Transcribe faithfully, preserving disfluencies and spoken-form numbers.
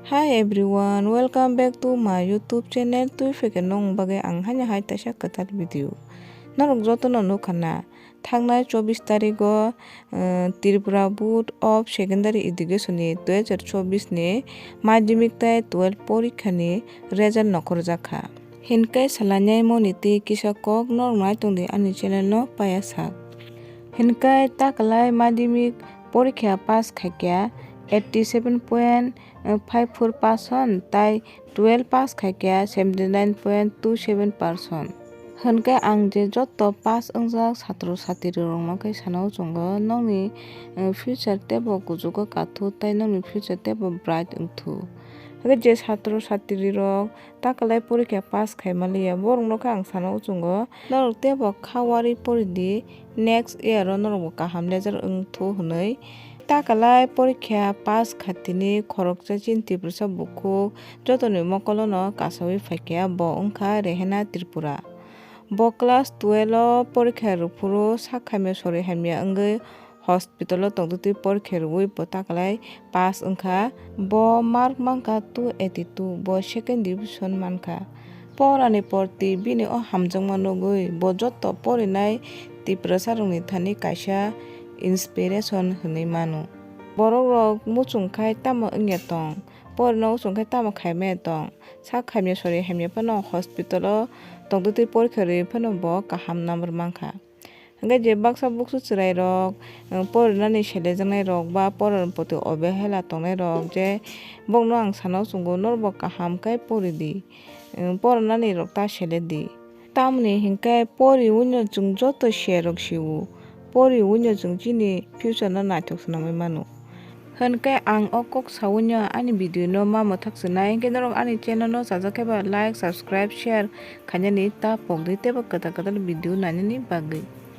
Hi everyone, welcome back to my YouTube channel. Twi pheke nong bagwi ang hani hai taisa kwtal video. Norok jotono nukha na, thangnai chobbish tarigo, eh, Tripura Board of Secondary Education ni dui hajar chobbish ni madhyamik tai twelve porikha ni result nokhorjak kha. Hinkai salanyai moni tei kisa kok norok nai tongdi ani channel no paya sak. Hinkai takalai madhyamik porikha pass khaikha eighty seven point five four percent tai twelve pass khaikha seventy nine point two seven percent. Hinkai ang je joto pass wngjak satro satrirokno khe sana uchungo nokni, eh, future teibo kuchugo kathu tei nokni future teibo bright wngthu. Hake je satro satrirok takalai porikha pass khai manliya, borokno khe ang sana uchungo norok teibo kha warwi poridi, next year o norokbo kaham result wngthu hwnwi. Takalai porikha pass khatini khoroksa chini Tiprasa bukhuk jotoni mokolono kasawi phaikha, bo wngkha Rehena Tripura. Bo class twelve o porikha rwphuru sak hamya sori hamya wngwi hospital o tongtwtwi porikha rwui bo takalai pass wngkha. Bo mark mankha two eighty two, bo second division mankha. Porani porti bini o hamjakma nugwi bo joto porinai Tiprasarokni thani kaisa inspiration hwnwi mano. Borokrok muchung khai tamo wngya tong, porino muchung khai tamo khaimaya tong, sak hamya sori hamya phano hospital o tongtwtwi porikha rwui phano bo kaham number mankha. Hwnkhe je baksa buksu chwrairok, eh, porinani selejaknairok ba porani proti obehela tongnairok, je bokno ang sana uchungo norokbo kaham khe poridi, eh, porinanirok ta seledi. Tamoni hinkhe poriwino chwng joto siyarok siwo, poriwino chwng chini future no naithok swnamwi mano. Hwnkhe ang o kok sawino ani video no ma mwthak swnai, hinkhe norok ani channel no chajak khe ba like, subscribe, share khainani ta pokdi teibo kwtal kwtal video nainani bagwi.